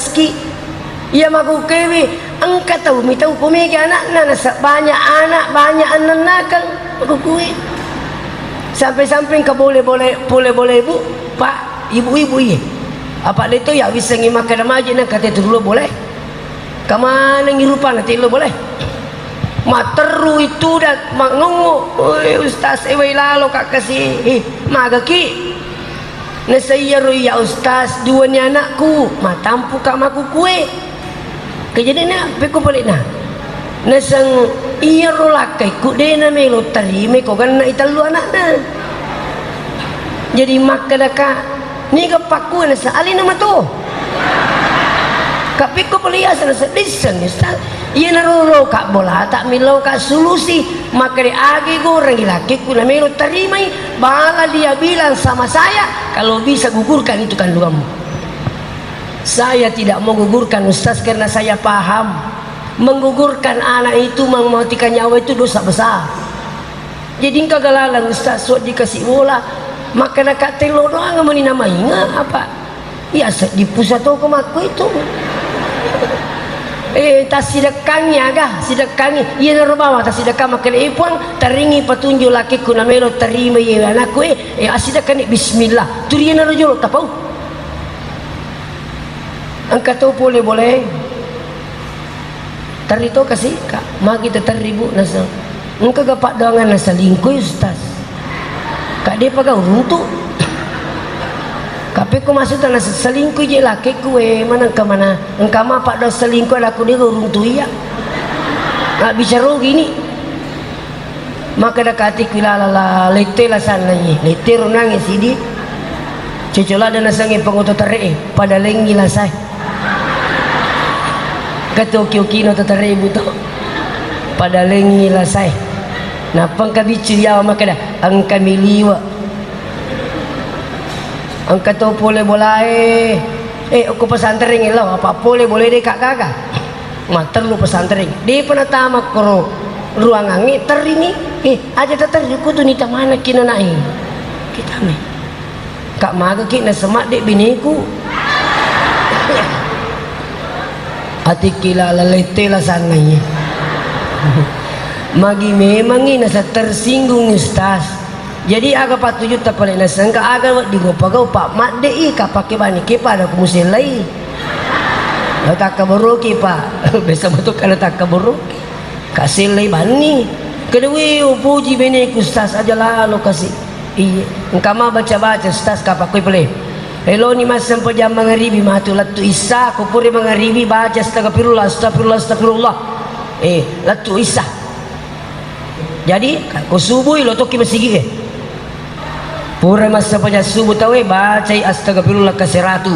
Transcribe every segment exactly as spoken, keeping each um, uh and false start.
Ki, iya makkukewi, engka tau mitau ko mega anakna, nasaba banyak anak, banyak annennakeng, makkukkue. Sampai-sampai engka boleh-boleh, boleh-boleh, Bu, Pak, ibu-ibu, iye. Apa de to ya wissengi makkeda maji nang kate tu dulu boleh. Kamanengi rupana telo boleh. Matteru itu dan mangongo. Oi, Ustaz, ewai lalo kak kasi. Eh, magaki. Nasai iyaro iya Ustaz, duani anakku, matampuka makkukkue. Kejadianna pekko palena. Naseng iyaro lakkaikku de namelo tarimai ko ganna i tellu anakna. Jadi makkedaka, niga pakkue nasa alena mato. Ka pekko pale iyasa nasa disseng Ustaz. Iyanaro ro ka bolata millau ka sulusi. Makkeda age gorengi lakkaikku namelo tarimai. Bala dia bilang sama saya, kalau bisa gugurkan itu kandunganmu. Saya tidak mau gugurkan Ustaz karena saya paham menggugurkan anak itu mematikan nyawa itu dosa besar. Jadi engka galalang Ustaz, suat dikasih bola, makkeda ka tello doang meni namainga apa? Iya seddi pusa toko makku itu. Eh, tassidekkangi aga, sidekkangi. Iyanaro bawa tassidekka makkeda, eh Puang, taringi petunjuk lakekku namelo tarima iye anakku, eh, eh, assidekkani bismillah. Turianaro jolo tapau. Engka to pole boleh. Terri to kasi, Kak. Magi teterri, Bu, nasa. Engka ga paddoangan nasa lingkoi, Ustaz. Kak, de paga uruntu. Kak, pekko maksudta nasa selingkuh je lakekku, eh, mana engka mana. Engka ma paddoang selingkuh, ada aku de uruntu iya. Nggak bisa rugi ni. Makkeda katiku ilala la lette lasanna iye, lette ronangnge sidi. Coco ladde nasengnge pangoto terre'e, pada lengngi lasae. Katoki-okino to terre'e buto. Pada lengngi lasae. Nappa engka biccu yawa makkeda, engka miliwe. Engka to pole bolae. Eh, okko pesantren lao, apa pole bolae de ka gaga. Mattellu pesantren. Depa natama koro ruangangnge, terrini. Eh, aja taterri kutu nita mana kina nae. Kita me. Kak maga ki nasemadde bineku. Atikki la lalette la sangai. Magi memangi nasa tersinggung Ustaz. Jadi aga pattujutta pale nasengka aga wedding upagau pa madde'i ka pake bani ke pada kumusellai. Lo takkaboroki pa. Biasa betul kada takkaboroki. Ka sellai banni. Kedua upuji beneku Ustaz aja lalo kasi. Iya, engka ma baca-baca Ustaz ka pakkoi pale. Eloni massempajang mangaribi matu lettu Isa, ko pura mangaribi baca astagfirullah, astagfirullah, astagfirullah. Eh, lettu Isa. Jadi, ko subui lo tokki masigi ke. Pura massempajang subuh tawe, bacai astagfirullah kaseratu.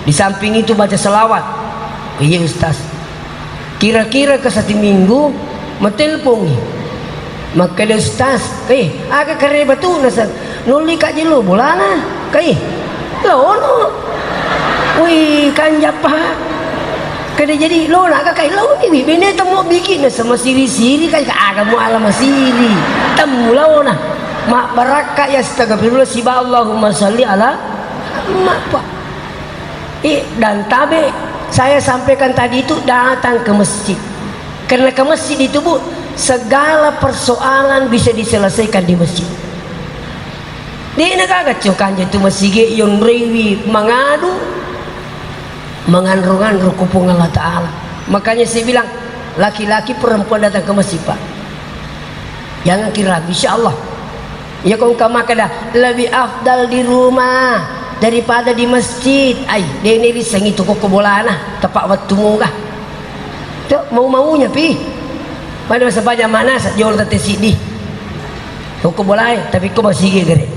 Di samping itu baca selawat. Iya Ustaz. Kira-kira ke satu minggu, matelpongi. Makkeda Ustaz, eh, aga kareba tu nasa. Nolli ka jelo bolana. Kai. Lono. Wih, kanjappa. Kada jadi lona ka kai loni wi bene temu bikin sama siri-siri kai ka aga mu ala masiri. Temu lona. Mak barakka ya astagfirullah siba Allahumma salli ala Muhammad. Eh, dan tabe saya sampaikan tadi itu datang ke masjid. Karena ke masjid itu, Bu, segala persoalan bisa diselesaikan di masjid. De'na gaga cokanja tu masigi yonrewi mangadu, manganro-nganro ku Puang Allah Ta'ala. Makanya saya bilang, laki-laki perempuan datang ke masjid, Pak. Jangan kira, insya Allah. Ya kau engka makkeda, lebih afdal di rumah daripada di masjid. Ai, de'na risengi tu kokko bolana, tepat wettu moga. Tu mau-maunya pi. Pada masa banyak mana sa jolo tette siddi. Kokko bolae, tapi ko masigi gere.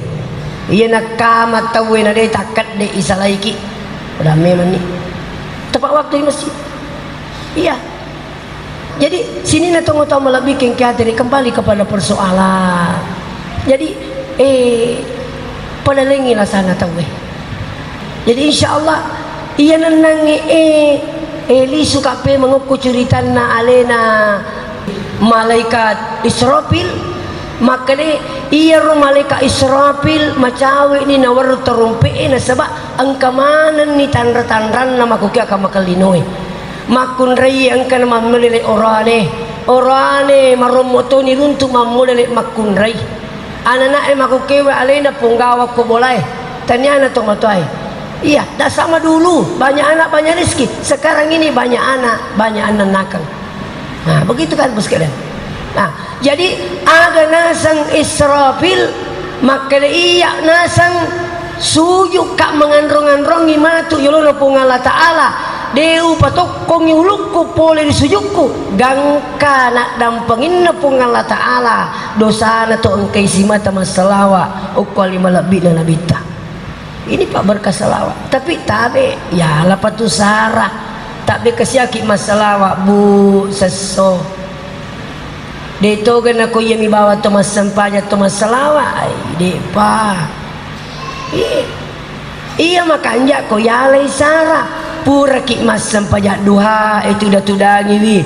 Iya nakkama tauwe na de takkedde isalaiki. Pada memang ni. Tepat waktu di masjid. Iya. Jadi, sininna tongo tau malebbi kengkiateri kembali kepada persoalan. Jadi, eh, pada lengi lasana tauwe. Jadi, insya Allah, iya nennangnge, eh, eh, lisu kape mengukku curitanna alena malaikat Israfil, makkede, Iyaro malaika Israfil macawe'ni nawerru tarompe'e, nasaba engka manenni tanra-tanranna makkokkoe aka makellinoe. Makkunrai engka namammolele orane, orane marommo toni runtu mammolele makkunrai. Anana'e makkokkoe alena ponggawa ko bolae, taniana tomatoae. Iya, tak sama dulu, banyak anak, banyak rezeki. Sekarang ini banyak anak, banyak ananakeng. Nah, begitu kan, Bos, kalian. Nah, jadi aga naseng Israfil, makkeda iya naseng sujukka manganrong-anrongi matu yolona Puang Allah Ta'ala. De upatokkongi ulukku pole ri sujukku, gangka naddampenginna Puang Allah Ta'ala dosana to engkai simata massalawa okko ali malebbi'na nabitta. Ini Pak berkah salawat. Tapi tabe, ya lapatu sara. Tabe kasiaki massalawa, Bu, sesso. De toga nako iya mi bawa to massempajang to massalawa. Ai, de pa. Iya. Iya makanja ko yalai sara. Puraki massempajang duha, itu udah-tudangiwi.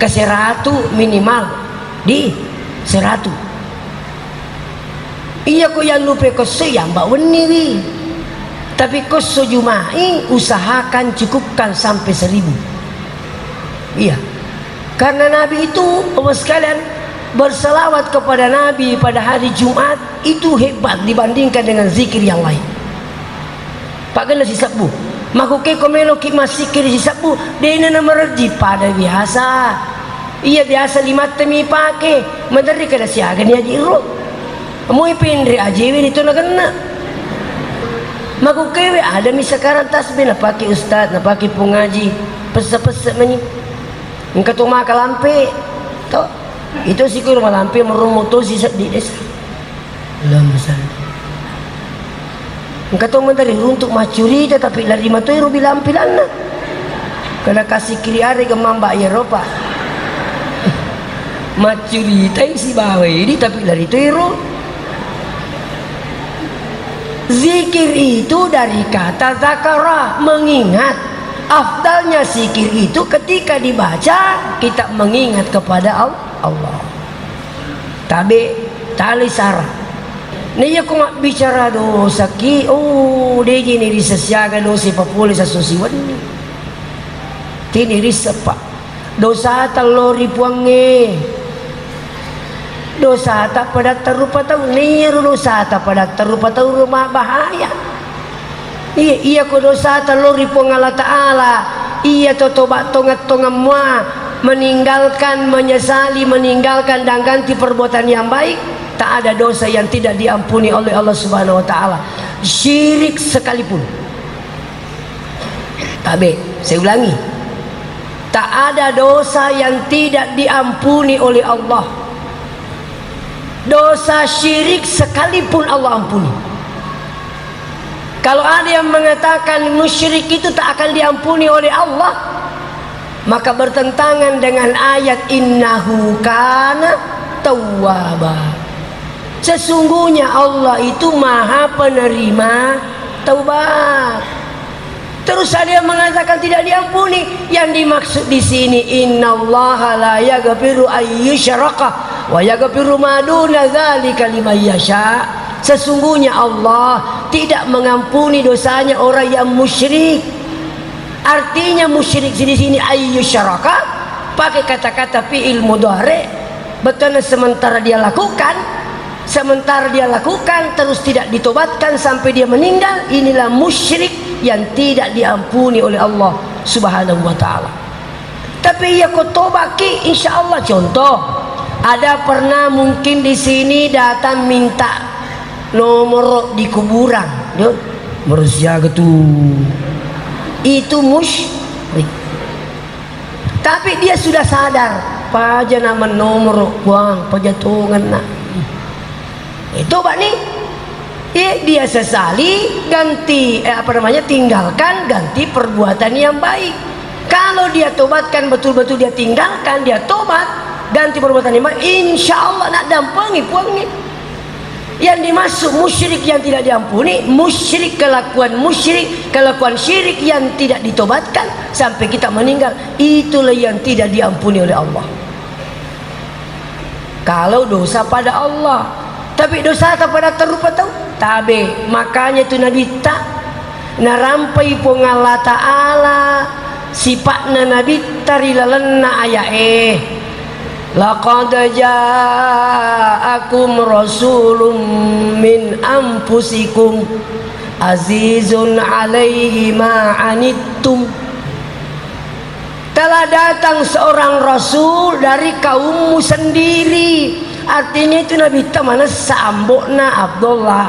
Ke seratu minimal. Di seratu. Iya ko yallupe kosso yamba wenniwi. Tapi kosso Juma'i usahakan cukupkan sampai seribu. Iya. Karena Nabi itu, Bapak sekalian, berselawat kepada Nabi pada hari Jumat itu hebat dibandingkan dengan zikir yang lain. Pagena sisebbu. Makkokkoe ko meloki massikkiri sisebbu, dena namarejji pada biasa. Iya biasa limattemi ipake, maderri kada siagani aji ro. Moi penre ajewe ni to nagenna. Makkokkoewe adami sekarang tasbih napake ustaz, napake pengaji, pesse-pesse meni. Engka to maka lampe, to. Itu sikuru malampe merumut to si seddi desa. Allahumma salli. Engka to menteri runtuk maccurita tapi lari matoi ro bilang-bilanna. Kada kasi kiri are gemang mbak Eropa. Maccurita isi bawa ini tapi lari toi ro. Zikir itu dari kata zakara, mengingat. Afdalnya zikir itu ketika dibaca kita mengingat kepada Al-, Allah. Tabe, tali sara. Naiya ko mabbicara dosaki, oh, deji ni risa siaga dosa papole sasso siwenni. Tini risa, Pak. Dosata lo ri Puangnge. Dosata padatta rupa tau. Naiya ro dosata padatta rupa tau ro mabahaya. Iya, iya ko dosata lo ri Puang Allah Ta'ala, iya to toba tongeng-tongeng mua, meninggalkan, menyesali, meninggalkan dan ganti perbuatan yang baik, tak ada dosa yang tidak diampuni oleh Allah Subhanahu wa Ta'ala. Syirik sekalipun. Tabe, saya ulangi. Tak ada dosa yang tidak diampuni oleh Allah. Dosa syirik sekalipun Allah ampuni. Kalau ada yang mengatakan musyrik itu tak akan diampuni oleh Allah, maka bertentangan dengan ayat innahu kana tawwaba. Sesungguhnya Allah itu Maha Penerima taubat. Terus ada yang mengatakan tidak diampuni. Yang dimaksud di sini, innallaha la yaghfiru ayyusyraka wa yaghfiru ma duna dzalika liman yasha. Sesungguhnya Allah tidak mengampuni dosanya orang yang musyrik. Artinya musyrik di sini ayyusyraka, pakai kata-kata fi'il mudhari, betulnya sementara dia lakukan, sementara dia lakukan terus tidak ditobatkan sampai dia meninggal, inilah musyrik yang tidak diampuni oleh Allah Subhanahu wa Ta'ala. Tapi iya ko tobaki, insya Allah. Contoh, ada pernah mungkin di sini datang minta nomor di kuburan, yo, nomor siaga tuh? Itu musyrik. Tapi dia sudah sadar, paja nama nomor kuang, paja tongenna. Eh, toba nih. Eh, dia sesali, ganti, eh, apa namanya, tinggalkan, ganti perbuatan yang baik. Kalau dia tobatkan, betul-betul dia tinggalkan, dia tobat, ganti perbuatan yang baik, insya Allah nak dampengi Puang nih. Yang dimaksud musyrik yang tidak diampuni, musyrik, kelakuan musyrik, kelakuan syirik yang tidak ditobatkan sampai kita meninggal, itulah yang tidak diampuni oleh Allah. Kalau dosa pada Allah, Tapi dosata pada terrupa tau? Tabe. Makanya itu Nabitta narampai Puang Allah Ta'ala sipa'na Nabitta ri lalenna aya'e. Laqad ja'akum rasulun min anfusikum azizun alaihi ma anittum. Telah datang seorang rasul dari kaummu sendiri. Artinya itu Nabitta manessa ambo'na Abdullah.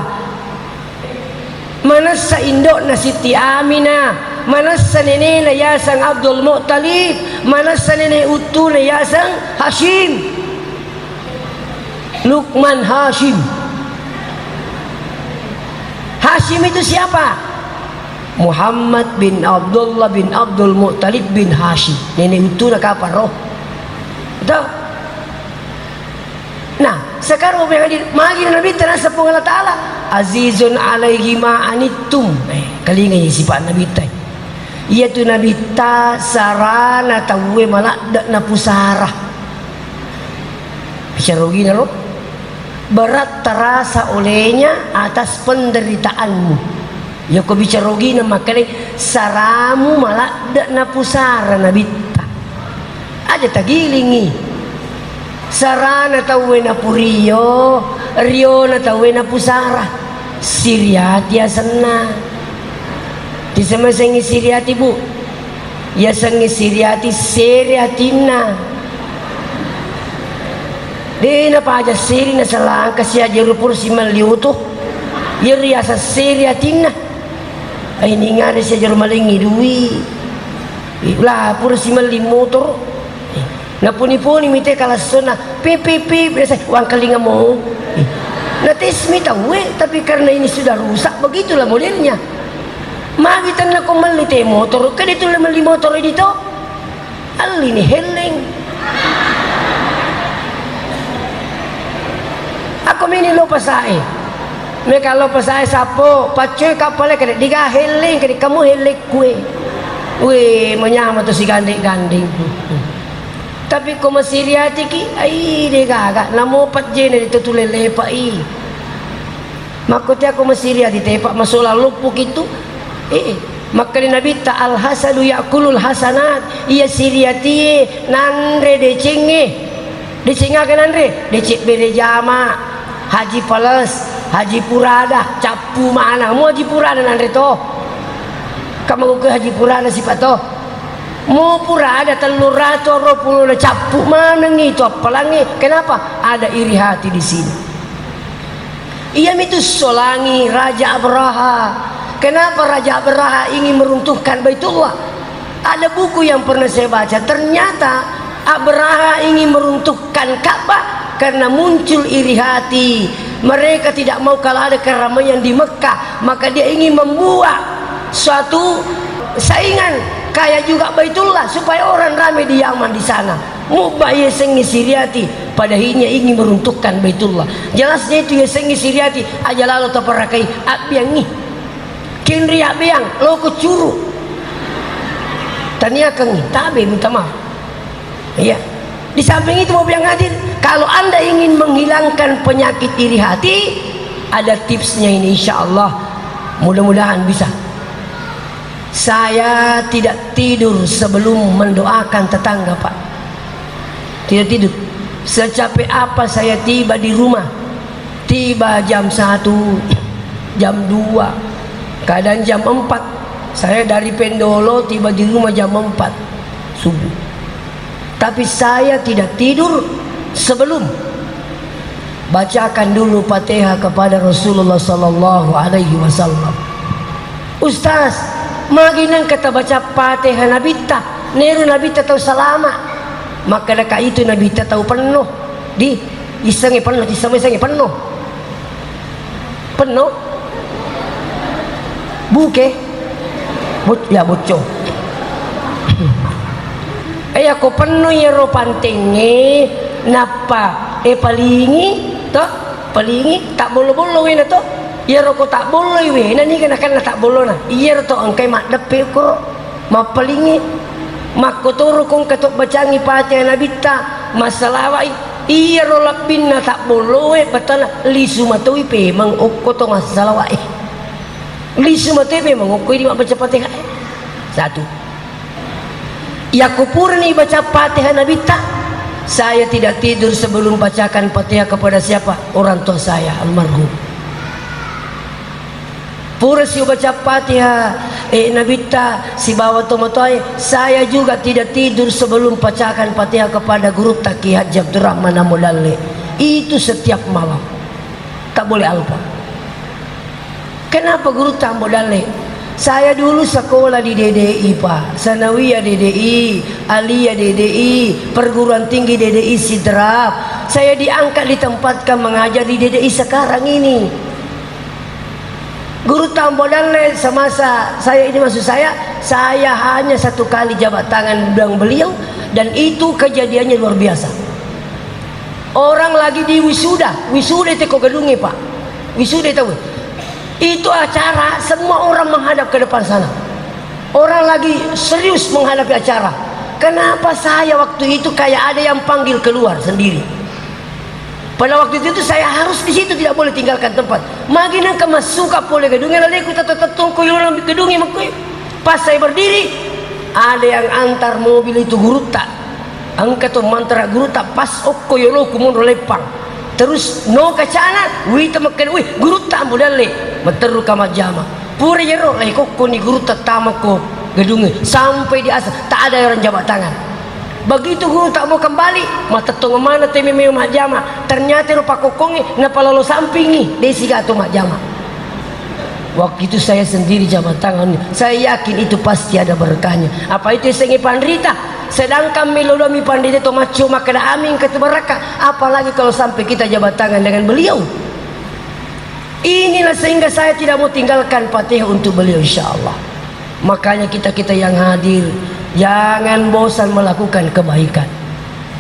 Manessa indo'na Siti Aminah. Manessa nenena yaseng Abdul Muttalib. Manessa nene uttuna yaseng Hashim. Lukman Hashim. Hashim itu siapa? Muhammad bin Abdullah bin Abdul Muttalib bin Hashim. Nene uttuna kapang ro. Itu. Nah, sekarang yang hadir, magi Nabitta naseng Puang Allah Ta'ala, azizun alaihi ma anittum. Eh, kalingai sifat Nabitta. Iyatu Nabitta sarana tauwe maladde napusara. Bicara ogina ro? Berat terasa olehnya atas penderitaanmu. Yako bicara ogina makkeda saramu maladde napusara Nabitta. Aja tagilingi. Sarana tauwe napurio, riona tauwe napusara. Siriati asenna. Tisemasengi siriati, Bu. Yasengnge siriati seri atinna. De napaja seri nasalangka siaja rupur simalliu tu. Yeri asa seri atinna. Ai ningare siaja rumalengi dui. Lah pura simalli motor. Napuni-puni mite kalassona, pip, pip, pip, biasa, "Wangkalinga mo." Nates mi tauwe, tapi karena ini sudah rusak, begitulah modelnya. Magi tenna ko melli te motor, kan itu melli motor ini to. Alli ni helleng. Aku mini lo pasae. Meka lo pasae sapo, paccoi kappale kede diga helleng, kede kamu helleng kue. Weh, manyama to sigandeng-gandeng. Tapi ko masiriatiki, ai, de gaga. Namo pajjena di tu tulelepai. Makko tiako masiriati tepa masola loppo kitu. Eh, makkali Nabitta, "Al hasadu ya'kulul hasanat." Iya siriatie nanre decengnge. Deceng aga nanre? Deceng bere jama, haji pales, haji purada, cappu mana. Mo haji purada nanre to. Kamu ke haji purada sipa to. Mu pura ada tellu ratu ro pulo na cappu maneng itu appalangnge. Kenapa? Ada iri hati di sini. Iya mitu solangi Raja Abraha. Kenapa Raja Abraha ingin meruntuhkan Baitullah? Ada buku yang pernah saya baca, ternyata Abraha ingin meruntuhkan Ka'bah karena muncul iri hati. Mereka tidak mau kalau ada keramaian di Mekah, maka dia ingin membuat suatu saingan kayak juga Baitullah supaya orang ramai di Yaman di sana. Mubba yasengnge siriati, pada akhirnya ingin meruntuhkan Baitullah. Jelasnya itu yasengnge siriati, aja lalo taparakai, abbiangngi. Kinri abbiang, loko curu. Taniakengngi, tabe minta maaf. Iya. Di samping itu, Bapak yang hadir, kalau Anda ingin menghilangkan penyakit iri hati, ada tipsnya ini, insya Allah. Mudah-mudahan bisa. Saya tidak tidur sebelum mendoakan tetangga, Pak. Tidak tidur. Secapek apa saya tiba di rumah, tiba jam satu, jam dua, kadang jam empat. Saya dari Pendolo tiba di rumah jam empat subuh. Tapi saya tidak tidur sebelum bacakan dulu Fatihah kepada Rasulullah sallallahu alaihi wasallam. "Ustaz, magi nengka tabaca Fatihah Nabitta, neru Nabitta tau salama." Maka deka itu Nabitta tau penno. Di, issengnge penno, issengnge penno. Penno? Buke? Boc-, ya, bocco. Eh, yako penno iyaro pantengnge, nappa, eh, palingi, to? Palingi, tabbollo-bollo wena to? Iyaro ko tabbolloi wena, niga nakenna tabbollona? Iyaro to engkai maddeppe koro, mappalingi. Makkotoro ko engka to bacangi Fatihah Nabitta, massalawai. Iyaro labbinna tabbolloe, bettuanna lisu matoi pemeng okko to massalawae. Lisu matoi pemeng okko idi mabbaca Fatihah. Satu. Yakko purani baca Fatihah Nabitta, saya tidak tidur sebelum bacakan Fatihah kepada siapa? Orang tua saya, almarhum. Pura sibaca Fatihah, eh, Nabitta sibawa tomatoae, saya juga tidak tidur sebelum bacakan Fatihah kepada gurutta Kiai Haji Abdurrahman Ambo Dalle. Itu setiap malam. Tak boleh alpa. Kenapa gurutta Ambo Dalle? Saya dulu sekolah di D D I, Pak. Sanawiyah D D I, Aliyah D D I, perguruan tinggi D D I Sidrap. Saya diangkat, ditempatkan mengajar di D D I sekarang ini. Gurutta Ambo Dalle semasa saya ini, maksud saya, saya hanya satu kali jabat tangan dengan beliau, dan itu kejadiannya luar biasa. Orang lagi di wisuda, wisuda itu ko gedungnya, Pak. Wisuda itu. Itu acara, semua orang menghadap ke depan sana. Orang lagi serius menghadapi acara. Kenapa saya waktu itu kayak ada yang panggil keluar sendiri? Pada waktu itu saya harus di situ, tidak boleh tinggalkan tempat. Magi nengka massuka pole gedungnya, laleku tetto-tettongko yolo gedungnya makkoi. Pas saya berdiri, ada yang antar mobil itu gurutta. Engka to mantara gurutta pas okko yoloku monro leppang. Terus no kacana, wita makkeda, "Wih, gurutta Ambo Dalle." Matteru ka majjama. Pura yero, lai kokkoni gurutta tama ko gedungnge. Sampai di asar, tak ada orang jabat tangan. Begitu gurutta mau kembali, matettong mana te meme majjama. Ternyata ro pakokkongnge, napalalo sampingi, desi gato majjama. Waktu itu saya sendiri jabat tangan. Saya yakin itu pasti ada berkahnya. Apa itu sengi panrita? Sedangkan melo domi panrita to maccio makkeda amin ke tu barakka. Apalagi kalau sampai kita jabat tangan dengan beliau. Inilah sehingga saya tidak mau tinggalkan Fatihah untuk beliau, insya Allah. Makanya kita-kita yang hadir, jangan bosan melakukan kebaikan.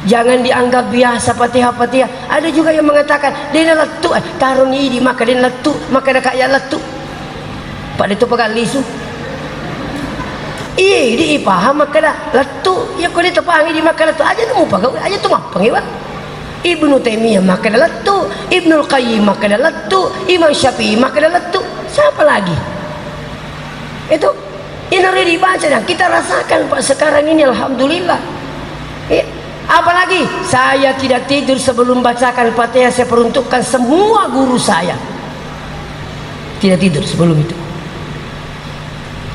Jangan dianggap biasa Fatihah-Fatihah. Ada juga yang mengatakan, "Dena lettu, eh, taroni idi maka dena lettu, maka deka ya lettu." Pada itu pegang lisu. Iya, idi ipaham makkeda lettu. Ya, kau dia tepaham idi maka lettu. Aja nemu pegawai, aja tu mappang, Pak. Ibnu Taimiyah makkeda lettu, Ibnul Qayyim makkeda lettu, Imam Syafi'i makkeda lettu. Siapa lagi? Itu. Ini udah dibaca dan kita rasakan, Pak, sekarang ini, alhamdulillah. Ya. Apalagi saya tidak tidur sebelum bacakan Fatihah, saya peruntukkan semua guru saya. Tidak tidur sebelum itu.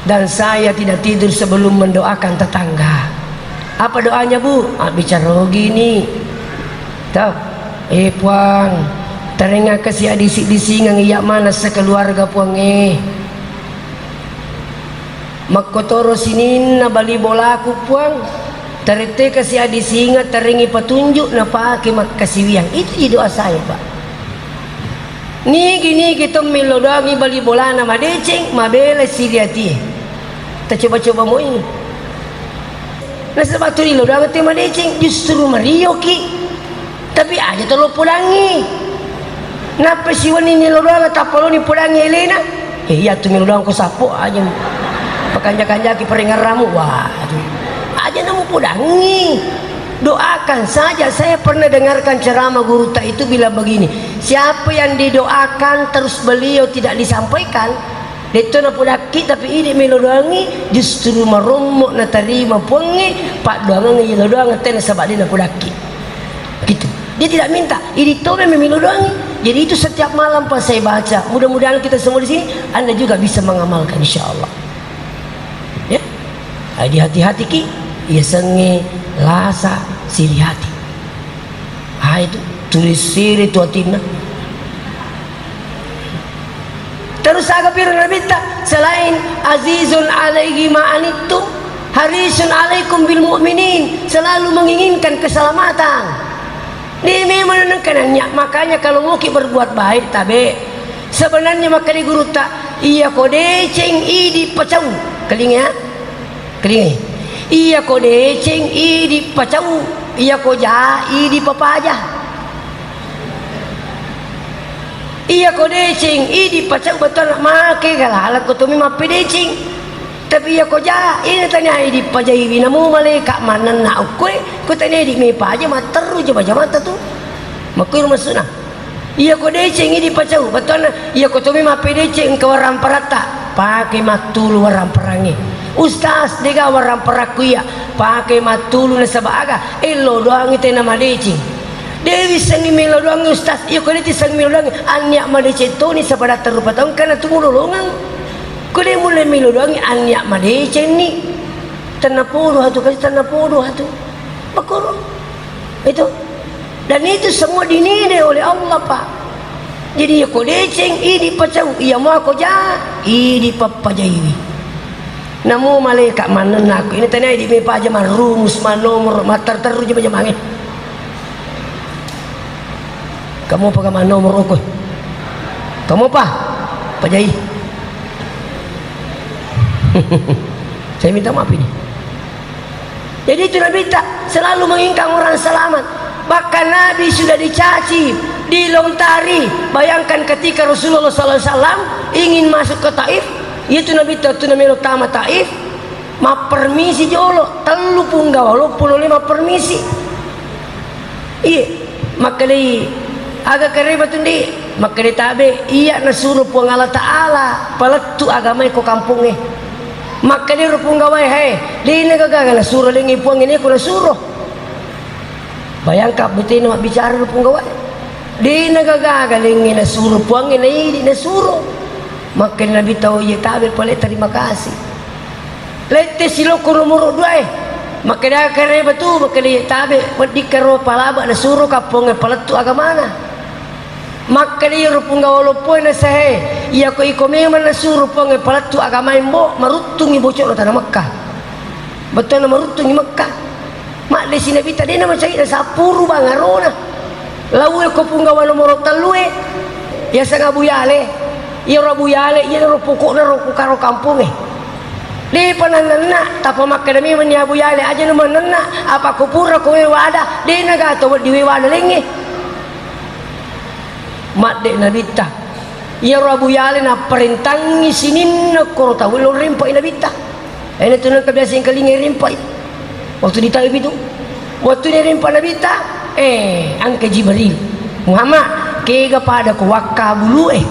Dan saya tidak tidur sebelum mendoakan tetangga. Apa doanya, Bu? Ah, bicara gini. Tau. Eh, Puang, terengah kasi adisi-disingeng iya mana sekeluarga, Puang, eh. Makkotoro sininna bali bolaku, Puang. Tarette kasi adisingeng, terengi petunjuk napake makkasiwiang. Itu ji doa saya, Pak. Nigi-nigi to millodoangi bali bolana madeceng, mabela siri atie. Tacoba-coba moi. Nasaba tu illodoang te madeceng, justru marioki. Tapi aja to lo podangi. Nappa siwenni nillodoang tappaloni podangi elena. Eh, iya tu millodoang ko sappo aja. Pakanja-kanjaki parengerramu. Wah, aduh. Aja namu podangi. Doakan saja. Saya pernah dengarkan ceramah gurutta itu bilang begini, siapa yang didoakan terus beliau tidak disampaikan, detto napodakki tapi idi melo doangi, justru marommo natarima Puangnge, paddoangengnge yelo doang tena sabadde napodakki. Gitu. Dia tidak minta, idi to memang melo doangi. Jadi itu setiap malam pas saya baca. Mudah-mudahan kita semua di sini, Anda juga bisa mengamalkan, insya Allah. Ya. Ai, dihati-hatiki, iya sengnge lasa siri hati. Ah, itu tulis siri tu atinna. Terus aga piro Nabitta? Selain azizun alaihi ma anittum, harisun alaikum bil mu'minin, selalu menginginkan keselamatan. Dia memang nengkananya, makanya kalau mau ki berbuat baik, tabe. Sebenarnya makkeda gurutta, iya ko deceng idi pacau. Kelinga, ya? Kelinga. Iya ko deceng idi pacau, iya ko ja idi papaja. Iya ko deceng idi pacau, betul anak make galala ko tomi mappedeceng. Tapi iya ko ja, ini tanya idi pajaiwi namu maleka manenna okkoe, ko tanya idi mepaja matteru jama-jamata tu. Makkuiro maksudna. Iya ko deceng idi pacau, bettuanna iya ko tomi mappedeceng engka warang paratta, pake mattulu warang perangnge. Ustaz, dega warang perakku iya, pake mattulu nasaba aga, ello doangi tena madeceng. Dewi sengi melo doangi ustaz, iya ko deti sengi melo doangi, annia madeceng toni saba datta rupa tau engka natu mulolongeng. Ko de mulle melo doangi annia madeceng ni. Tenna podo hatu kasi, tenna podo hatu. Makoro. Itu. Dan itu semua dinilai oleh Allah, Pak. Jadi, iya ko deceng, idi pacau, iya mua ko ja, idi pappajaiwi. Namu malaikat manenna aku, ini tanya idi me paja marumus, manomor, matar-taru jama-jamange. Kamu apa manomor rokok? Kamu apa? Pajai. Saya minta maaf ini. Jadi itu Nabi tak selalu menginginkan orang selamat. Bahkan Nabi sudah dicaci, dilontari. Bayangkan ketika Rasulullah sallallahu alaihi wasallam ingin masuk ke Taif, itu Nabi tak tu namelo tama Taif, mappermisi jolo, tellu punggawa loppo lole mappermisi. Iye, makkedai, aga kareba tu, Ndi? Makkedai tabe, iya nasuro Puang Allah Ta'ala palettu agamae ko kampongnge. Makkedai ro punggawae, he, dena gaga nasuro lengnge Puang ini ko nasuro. Bayangkan betena mabbicara ro punggawae. Dena gaga lengnge nasuro Puangnge, naidi nasuro. Makkedai Nabi tau, iye tabe pale terima kasih. Lette silokko nomoro dua e. Makkeda kareba tu, makkeda tabe, weddikka ro palaba nasuro kappongnge palettu agamana. Makkeda iyaro punggawa loppoe nasehe, iyako iko memang nasuro Puangnge palettu agamae mbo, maruttungi boco'na tana Mekka. Bettuanna maruttungi Mekka. Maddesi Nabitta dena macai nasappuru bangarona. Laue ko punggawa nomoro tellue, yaseng Abu Yale. Iyaro Abu Yale, iyanaro pokokna ro kukaro kampongnge. Depa nannanna, tappa makkeda memenni Abu Yale, aja nu mannanna, apa ko pura ko we wada, dena gaga to weddi we wada lengnge. Madde Nabitta. Iyaro Abu Yale napparentangi sininna koro tau lo rempai Nabitta. Ena tu nengka biasa engkalinga rempai. Waktu di Taif itu, waktu di rempa Nabitta, eh, angka Jibril. Muhammad, kega pada ko wakka bulu eh.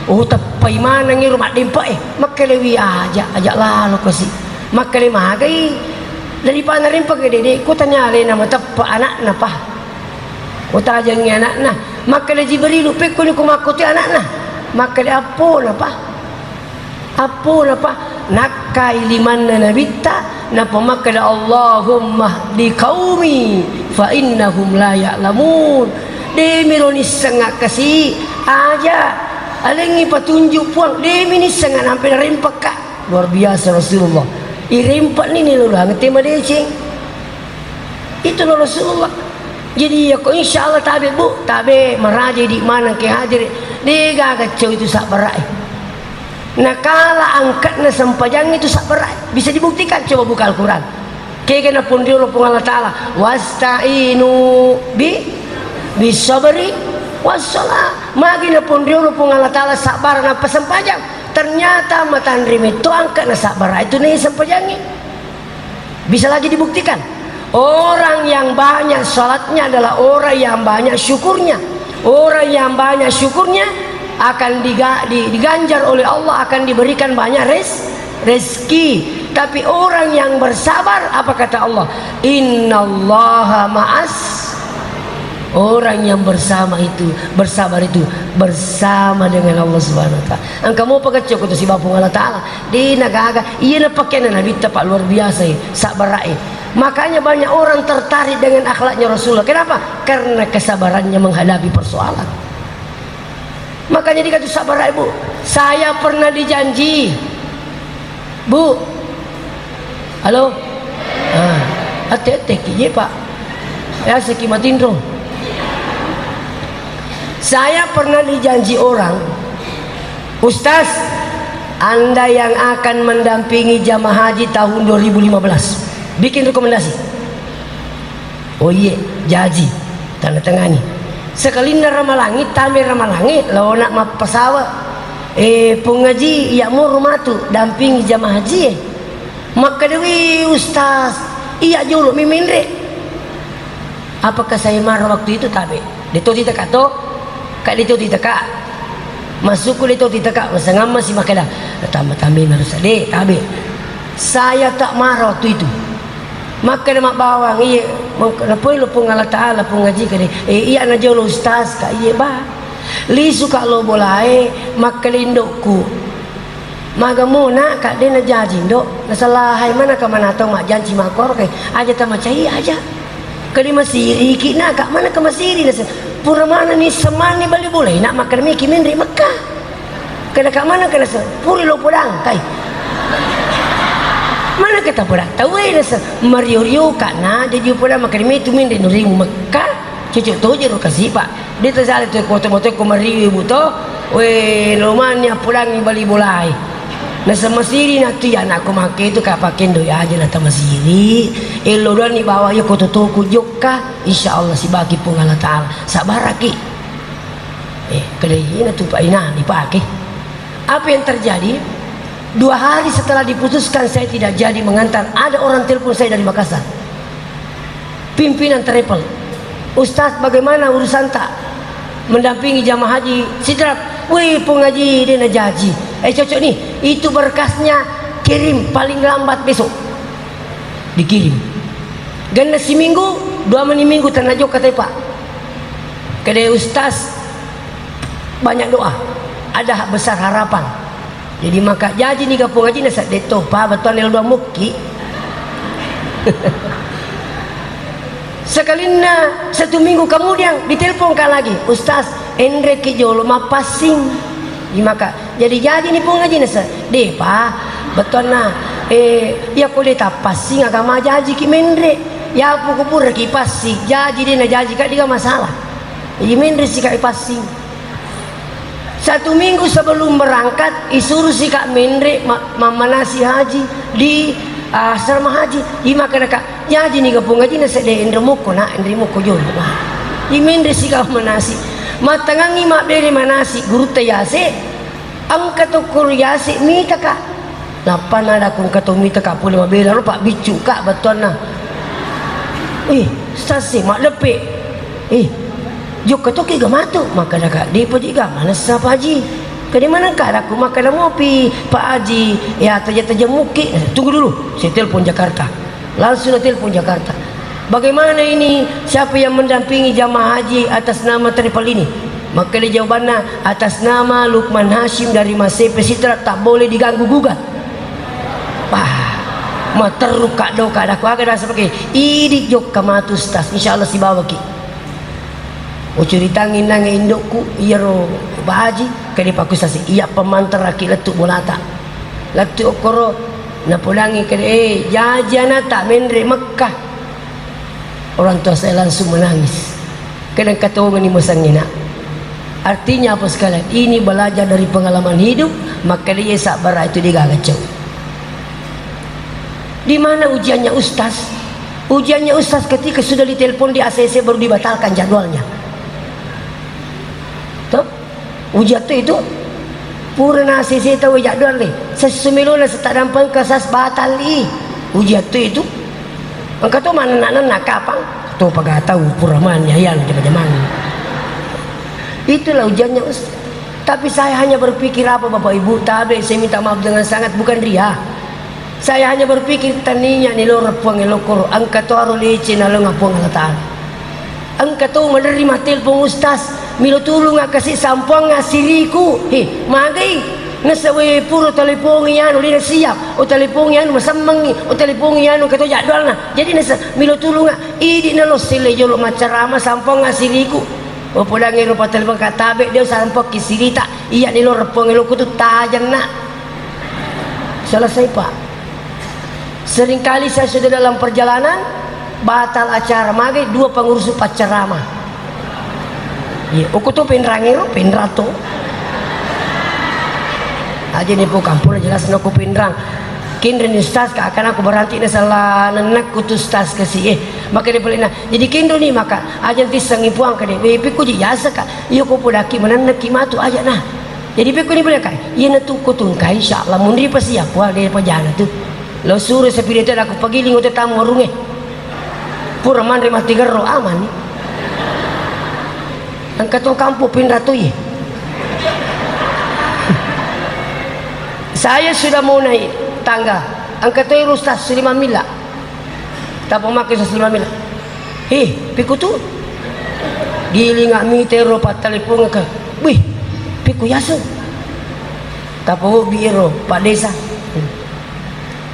Oh, teppai maneng ero maddempa eh. Makkelewi aja, aja lalo kasi. Makkele magai. Dari pana rempa ke dede, ko tanya alena mateppa anakna pa. Ko tajangi anakna. Makkele Jibril, pekko ni ko makko tu anakna. Makkele appona pa. Appona pa, nakkai limanna Nabitta, nappa makkeda, "Allahumma hdi qaumi fa innahum la ya'lamun." Demiro nisseng akkasi, aja, alengngi patunjuk Puang, demi nisseng nampe narempakka. Luar biasa Rasulullah. Irempakni nilurang te madeceng. Itulah Rasulullah. Jadi, ya, ko insya Allah tabe, Bu, tabe maraja di mana ke hadir, de gaga cau itu sabbarae. Nakala angkatna sempajang itu sabbarae. Bisa dibuktikan, coba buka Al-Quran. Kega naponriolo Puang Allah Ta'ala, "Wasta'inu bi, bisabri wassalah." Magi naponriolo Puang Allah Ta'ala sabbara nappa sempajang. Ternyata matanre metto angkatna sabbarae itu ne sempajangi. Bisa lagi dibuktikan. Orang yang banyak salatnya adalah orang yang banyak syukurnya. Orang yang banyak syukurnya akan diga-, di-, diganjar oleh Allah, akan diberikan banyak res-, rezeki. Tapi orang yang bersabar, apa kata Allah? "Innallaha ma'as." Orang yang bersama itu, bersabar itu bersama dengan Allah Subhanahu wa Ta'ala. Engka mopa kecco ko to sibawa Puang Allah Ta'ala. De nagaga, iya napakena Nabitta, Pak, luar biasa, eh, sabbarae. Makanya banyak orang tertarik dengan akhlaknya Rasulullah. Kenapa? Karena kesabarannya menghadapi persoalan. Makanya dikata sabbarae, Bu. Saya pernah dijanji, Bu. Halo? Ah, ate-ate ki je, Pak. Ya, seki matinro. Saya pernah dijanji orang, "Ustaz, Anda yang akan mendampingi jamaah haji tahun dua ribu lima belas." Bikin rekomendasi. Oh iye, jaji. Tanda tangani. Sekalinna Ramalangi, tame Ramalangi, laona mappasawa. Eh, Pung Haji, iya moro matu, dampingi jamaah haji, eh. Makkedawi Ustaz, iya jolo mi menre. Apakah saya marah waktu itu? Tabe. De' to titaka to, ka de' to titaka. Maksudku de' to titaka, masengamma si makkeda, "Tamba-tambe narusa de', tabe'." Saya tak marah waktu itu. Makkeda mabbawang, "Iye, mangke napoi lo Puang Allah Ta'ala, Puang Haji kade, eh, iya na jolo ustaz ka, iye ba. Lisu ka lo bolae, makkeda indokku." Maga mo, Nak, ka de' najaji, Ndok? Nasalahai mana ka mana tau majjanci makkoro kai, aja tamacai aja. Kali masiri ki, Nak, ka mana ka masiri, nasa pura mana ni semani bali bolai, Nak, makkeda meki menre Mekka. Kada ka mana ka nasa puri lo podang kai. Mana kita podang? Tau e nasa mario-rio ka, Nak, jaji podang makkeda metu menre nurimu Mekka. Cocok toje ro kasi, Pak. De' tasala tu kota-kota ko mariwi, Bu, to. We, lomani appulangi bali bolai. Nasa masiri na tu ya anakku make tu ka pakendo ya aja na tamasiri. Elo doang ni bawa ya koto toku jokka. Insya Allah sibaki Puang Allah Ta'ala. Sabaraki. Eh, kada ina tu Pak ina dipake. Apa yang terjadi? Dua hari setelah diputuskan saya tidak jadi mengantar, ada orang telepon saya dari Makassar. Pimpinan travel. "Ustaz, bagaimana urusanta mendampingi jamaah haji Sidrap?" "Wih, Pung Haji, de' najaji." "Eh, cocok nih, itu berkasnya kirim paling lambat besok." Dikirim. Genna siminggu, dua mani minggu tena jokka tepa. Kede Ustaz, banyak doa. Ada besar harapan. Jadi maka jaji ni kapung haji na sedde to pa, bettuanna elo dua mukki. Sekalinna satu minggu kemudian ditelepon ka lagi, "Ustaz, enreki jolo mappassing." Jadi maka, jadi jaji ni pung haji na se-, de pa, bettuanna, eh, iya ko de tappassing aga majaji ki menre. Ya poko pura ki passing, jaji de najaji ka diga masalah. Jadi menre si ka passing. Satu minggu sebelum berangkat, isuruh si Kak Menre ma-, mammanasi haji di, ah, asrama haji. Ima kada Kak, jaji ni kapung haji na sedde enre mokko na, enre mokko jolo. Wah. Imenre si Kak manasi. Matangangi mabbere manasi, gurutta yase, engka tokkoro yase mita Kak. Nappa nadaku engka to mita ka pole mabela ro, pabbiccu ka bettuanna. Eh, sase maddeppe. Eh, jokka toki ga matu? Makkada ka, depa ji ga manessa Pak Haji. Kade maneng ka, daku makkada mopi Pak Haji, ya taja-taja mukki. Eh, tunggu dulu, saya telepon Jakarta. Langsung na telepon Jakarta. Bagaimana ini? Siapa yang mendampingi jamaah haji atas nama travel ini? Makkeda jawabanna, "Atas nama Lukman Hasyim dari Masepe Sitra, tak boleh diganggu gugat." Wah, materru kaddo kada ku aga rasa pakai. Idi jokka matu Ustaz, insyaallah sibawaki. Ucuritangi nange indokku, iyaro baji, kede pakusasi, iya pemantaraki lettu bolata. Lettu okkoro, napodangi kede, eh, jaji anata menre Mekkah. Orang tua saya langsung menangis. Kadang katongani masangina. Artinya apa sekalian? Ini belajar dari pengalaman hidup, maka dia sabar itu dia gak kacau. Di mana ujiannya Ustaz? Ujiannya Ustaz ketika sudah ditelepon di A C C baru dibatalkan jadwalnya. Tuh? Ujian tu itu. Pura na A C C tau jadwal ni. Sessu melona setadampeng ke sas batal i. Ujian tu itu. Engka to manenna-nenna kapang. To paga tau pura mani ayang jama-jamang. Itulah ujiannya Ustaz. Tapi saya hanya berpikir apa Bapak Ibu, tabe saya minta maaf dengan sangat bukan ria. Saya hanya berpikir, tania ni lo reppong elokoro, engka to aro lece nalonga Puang Allah Ta'ala. Engka to menerima telepon Ustaz, milo tulung kasi sampuang asiriku. He, magai. Nasawe puro telepongi anu, lina siap. O telepongi anu, masemmengi. O telepongi anu, engka to jadwalna. Jadi nasa, milo tulunga. Idi nalo sile jolo macarama sampuang asiriku. O podangi rupa telepon katabe, dia sampuang kisirita. Iya ni lo reppong elokku tu tajanna. Selesai, Pak. Seringkali saya sudah dalam perjalanan, batal acara, magai dua pengurus paccarama. Iya, aku tu Pinrang ero, Pinrang tu. Aja ni po kampung jelas no ku Pinrang. Kinre ni Ustaz, ka akan aku berhenti ni salah nenekku tu Ustaz kasi, eh. Maka dia boleh nah. Jadi kinro ni maka, aja tissengi puang ka dia. Wepi ku ji jasa ka. Iyo ko podaki menenneki matu aja nah. Jadi pekko ni boleh kai. Iya na tu ko tungkai, insyaallah munri pasi ya puang dia pajana tu. Lo suro sapide tu aku pagiling oto tamu warunge. Pura manre mati gerro aman ni. Engka to kampo pinratoi. Saya sudah mau naik tangga. Engka to ero Ustaz Suliman Mila. Tappa makke Ustaz Suliman Mila. "Eh, pekko tu?" Giling mita ero pattelepon ke. "Wih, pekko yasu?" Tappa wobbi ero Pak Desa.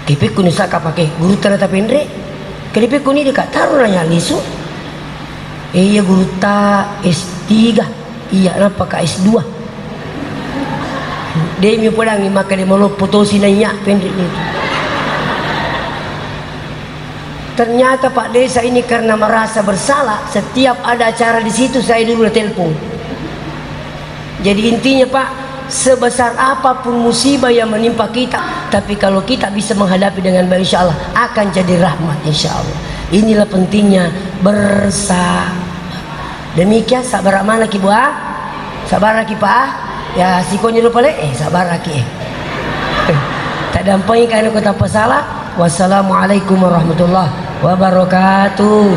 "Ke pekko ni saka pake guru tana tapenre? Ke pekko ni deka taro nanya lisu?" "Eh, iya gurutta S tiga." "Iya, nappa ka S dua?" "De' mi podangi makkeda maloppo tosi naiya penre ni." Ternyata Pak Desa ini karena merasa bersalah, setiap ada acara di situ saya dulu telepon. Jadi intinya Pak, sebesar apapun musibah yang menimpa kita, tapi kalau kita bisa menghadapi dengan baik, insya Allah akan jadi rahmat, insya Allah. Inilah pentingnya bersabar. Demikian, sabar manaki, Bu, ah. Sabaraki, Pak, ah. Ya, sikoniro pale, eh, sabaraki, eh. Tadampengi kaina ko tappa sala. Wassalamualaikum warahmatullahi wabarakatuh.